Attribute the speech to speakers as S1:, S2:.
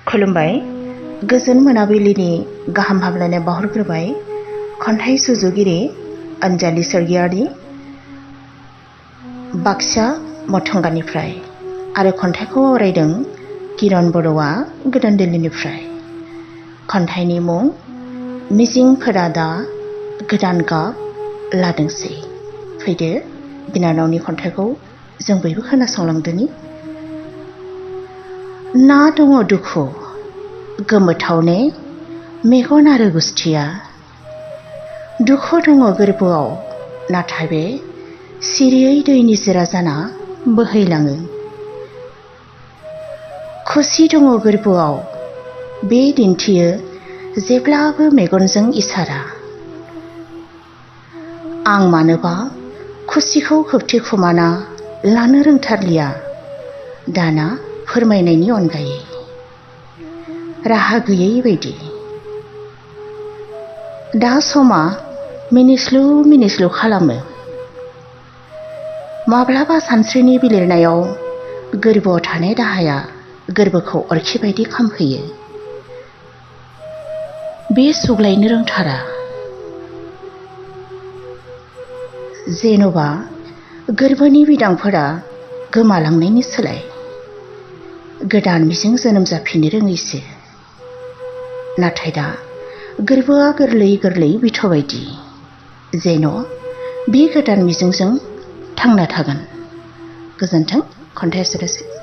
S1: खुलुमबाय। गोजोन मोनाबिलिनि गाहाम हामलायनाय बावहरग्रोबाय खन्थाइ सुजुगिरि अनजालि सरगियारि बाक्सा मथंगानिफ्राय आरो खन्थाइखौ आवरायदों किरण बर'आ गोदान दिल्लीनिफ्राय। खन्थाइनि मुं मिजिंफोरा दा गोदान गाब लादोंसै। फैदो बिनानावनि खन्थाइखौ जों बयबो खोनासंलांदोनि। ना दङ दुखु गोमोथावने मेगन आरो गुस्थिया, दुखु दङ गोरबोआव नाथाय बे सिरियै दै निजोरा जाना बोहैलाङो। खुसि दङ गोरबोआव बे दिन्थियो जेब्लाबो मेगनजों इसारा। आं मानोबा खुसिखौ खोबथेखुमाना लानो रोंथारलिया दाना फोरमायनायनि अनगायै राहा गैयै बायदि। दा समा मिनिस्लु मिनिस्लु खालामो। माब्लाबा सानस्रिनि बिलिरनायाव गोरबोआव थानाय दाहाया गोरबोखौ अरखि बायदि खामहोयो। बे सुग्लायनो रोंथारा। जेन'बा गोरबोनि बिदांफोरा गोमालांनायनि सोलाय गोदान मिजिं जोनोम जाफिननो रोङैसो। नाथाय दा गोरबोआ गोरलै गोरलै बिथ' बायदि, जेन' बे गोदान मिजिंजों थांना थागोन। गोजोन्थों। खन्थाइ एसेनोसै।